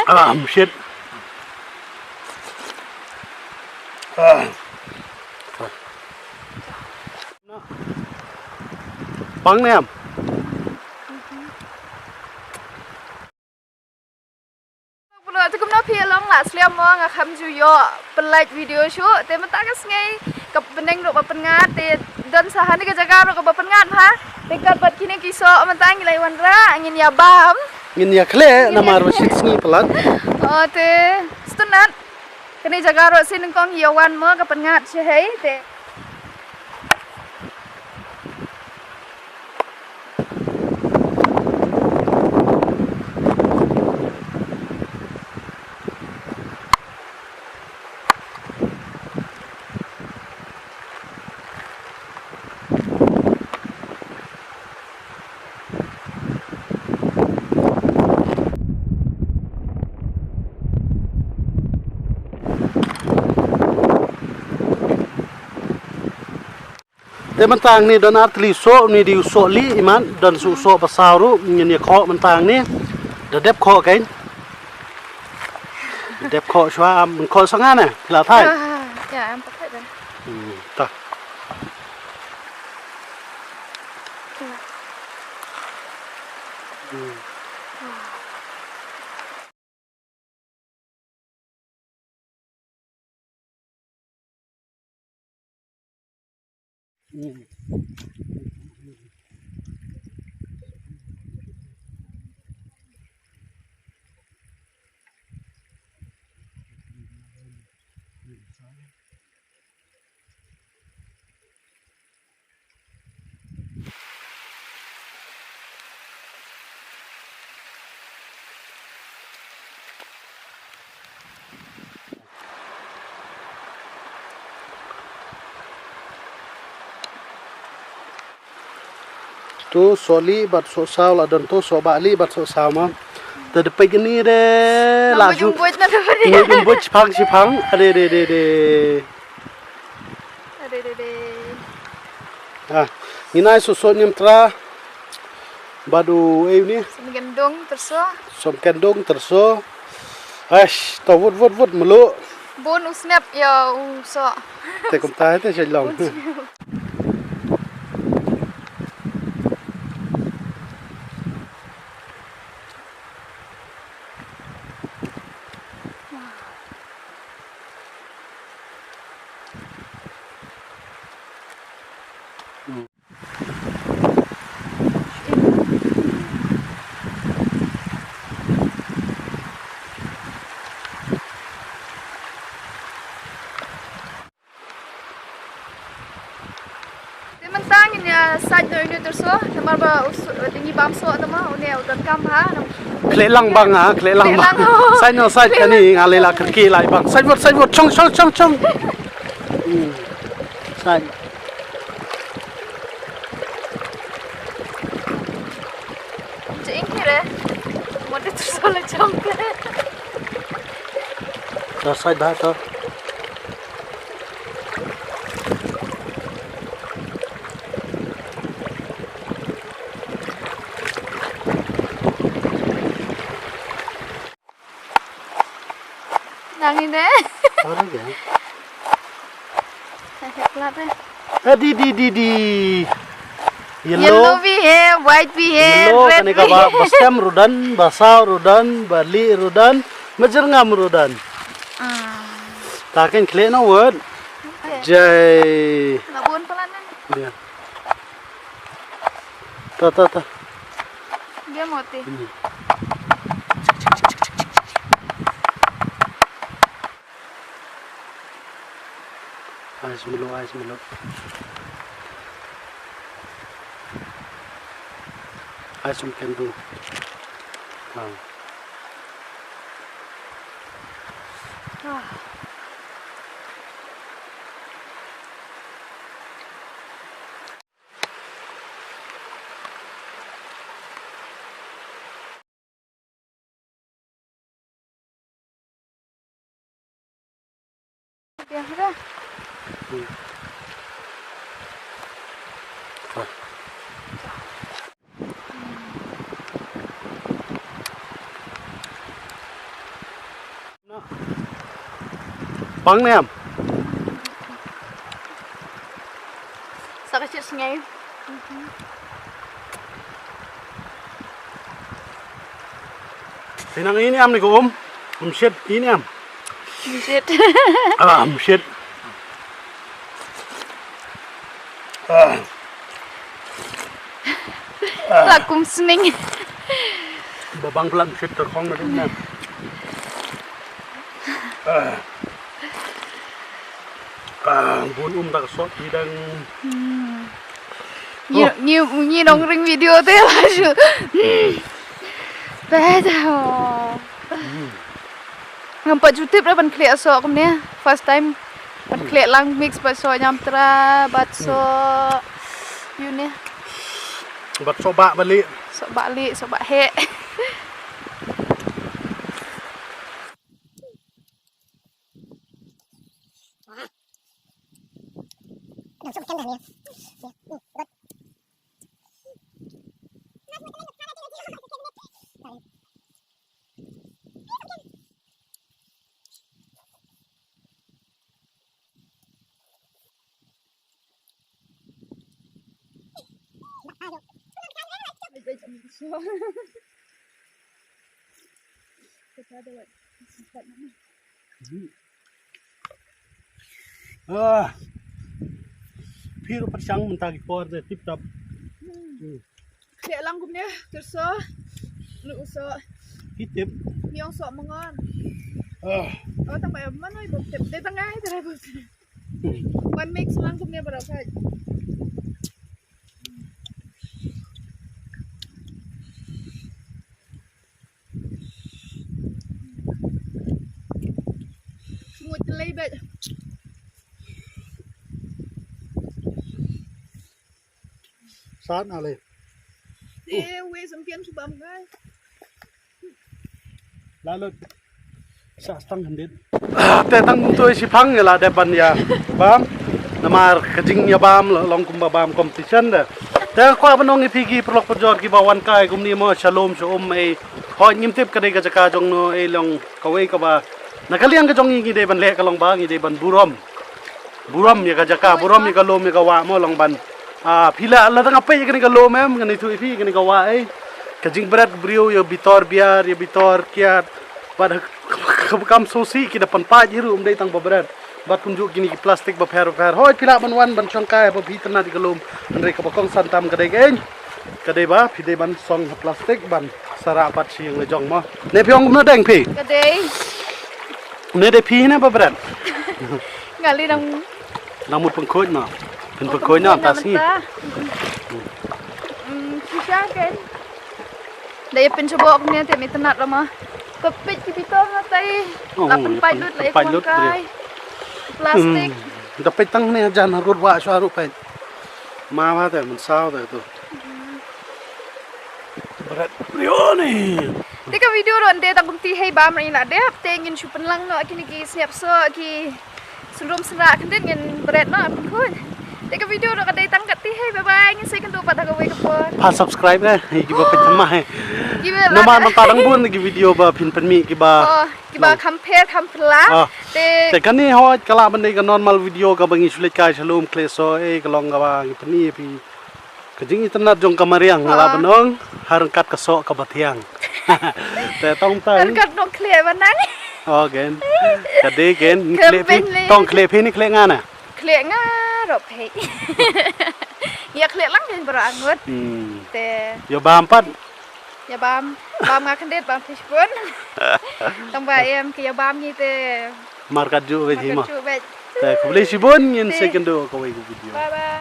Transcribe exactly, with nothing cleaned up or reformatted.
Ah, shit. Ah. Pang ne em? Pynlong te kumno phi long la slem mo, nga kham ju ïoh pynlait video shuh te mynta ka sngi ka bneng ruh ba pynngat te don sa ha kane ka jaka ruh kaba pynngat ha. Te kat bad kine ki soh mynta ngi la wan rah ngin ïa bam. Ngin ïa khleh namar ba shit sngi palat. O te stunat. Kane jaka ruh sien nyngkong ïa wan mo ka pynngat shahei te. Te mynta ngi don ar tylli u soh, une dei u soh lieh imat, don sa u soh ba saw ruh, ngin ïa khoh mynta ngi. Da dep khoh kein. Da dep khoh shuwa, am khoh sa nga ne, phi la thait. Ah, ïa, em pat thait. Hmm, ta. Ïa. Hmm. To soh lieh bad soh saw la don to soh bah lieh bad soh saw ma. Te da peit kane de la ju. Ngi jumbuj shipang shipang. Ade de de de. Ade de de. Ah, ngin ai soh soh niam tra. Bad u ei u ni. Som kendong terso. Som kendong terso. Aish, to wut wut wut melu. Bun u snep ïa u soh. Te kumta te sha long. Te mynta ngin ïa sait noh ïa une u tyrso namar ba u su-, te ngi bam soh te ma une u donkam ha. Khleh lang bang ha, khleh lang bang. Khleh lang. Sait noh sait kane nga leh la kyrkieh lai bang. Sait wot, sait wot, chong, chong, chong, chong. Hmm. Sait. Jing kire. Mo te tyrso la chong te. To sait bha to. Nang ine. Ora ya. Plat eh. Eh, di, di, di, di. Yellow. Yellow bhi hai, white bhi hai, yellow red kane ka bhi ba, hai. Ba stem rudan, ba saw rudan, ba lieh rudan, ba jyrngam rudan. Ah. Ta kan khleh noh wot. Okay. Jai. Na bun pala nan. Ya. Ta, ta, ta. Dia moti. Hmm. Ais melo, ais melo. Ais um kendu. Ha. Ah. Pang ne em? Sa ka shit sngai. Te nang ini am ni ko um. Um shit ini am. Shit. Ah, um shit. Ah. La kum sning. Ba bang plat shit ter khong na dum na. Ah. Ah, bun um da ka sot ki dang. Hmm. Ngi, oh, ngi, ngi nong ring video te la shu. Hmm. Ba da. Hmm. Ngam pat ju tip re ban khleh soh kumne. First time ban khleh lang mix bad soh nyamtra bad soh yu ne. Bad soh bah bali. Soh bah li, soh bah heh. Ah. Phi ruh pyrshang mynta ki por de tip top. Hmm. Khleh lang kumne, tyrso. Lu so. Ki tip. Myong so mangon. Ah. Oh, tang ba man oi bok tip. De tang ai tara bok tip. Hmm. Wan mix lang kumne baroh khat. Ngut lei bet. San ale. Te wei sampian subam kai. Lalut. Sa stang handit. Ah, te tang kumtu i shiphang ïa la dep ban ïa bam. Namar ka jingïabam la long kumba bam competition de. Te kwah ban ong ïa phi ki paralok parajor kiba wan kai kumne mo sha lum sha um ei. Hooid ngim tip ka dei ka jaka jong no ei long kawei kaba. Na ka liang ka jong ngi ngi dei ban leh ka long ba ngi dei ban burom. Burom ïa ka jaka, burom ïa ka lum ïa ka wah mo long ban. Ah, phi la, la dang peit ïa kane ka lum em, kane tu ïa phi, kane ka wah ei. Ka jingbret briew ïa bitor biar, ïa bitor kiad. Bad ha, ka, ka, kam sosi ki da pynpait hi ruh um dei tang ba bret. Bad kumjuh kine ki plastik bapher bapher. Hooid phi lah ban wan ban shong kai ba phi tynat ïa ka lum. Hynrei kaba kongsan tam ka dei ka ei. Ka dei ba phi dei ban song ha plastik ban sarah pat shi ïa la jong mo. Ne phi ong kumno deng phi? Ka dei. Ne dei phi ne ba bret? Nga li dang. Nang mut pynkhuid ma. Phin pynkhuid na tas ngi. Hmm, shisha ken. Da ïa pynshubok ne te me tynat rama. Ka peit ki bitor na tai. Oh, la pynpait lut la ïa pynpait lut kai. Plastik. Hmm. Da peit tang ne jan harud wa shwa ruh peit. Ma ma te mynsaw te tu. Bret brio ni. Te ka video ruh nde tang kumti hei bam ri la dep te ngin shu pynlang noh kine ki sniap soh ki sundrum sra khyndiat ngin bret noh pynkhun. Te ka video ruh ka dei tang kati hei bye bye ngin sa ïakynduh pat ha kawei ka por. Pha subscribe eh ïa kiba peit thymmai. Kiba la. Namar mynta dang bun ki video ba phin pynmih kiba. Oh, kiba kham pher kham phylla. Ah. Te. Te kane hooid ka lah ban dei ka normal video kaba ngi shu leit kai sha lum khleh soh eh ka long kaba ngi pyni ïa phi. Ka jingitynnat jong ka mariang nga lah ban ong ha ryngkat ka soh kaba thiang. Te tong tang. Ryngkat nongkhleh ba nang. Oh gen. Ka dei gen ngi khleh phi. Tong khleh phi ne khleh nga na? Khleh nga ruh phi. Ïa khleh lang gen baroh angut. Hmm. Te. Ïa bam pat. Ïa bam. Bam nga khyndiat bam phi shibun. Tang ba em ki ïa bam ngi te. Markat ju beit hi ma. Markat ju beit. Te khublei shibun ngin sa ïakynduh kawei ka video. Bye bye.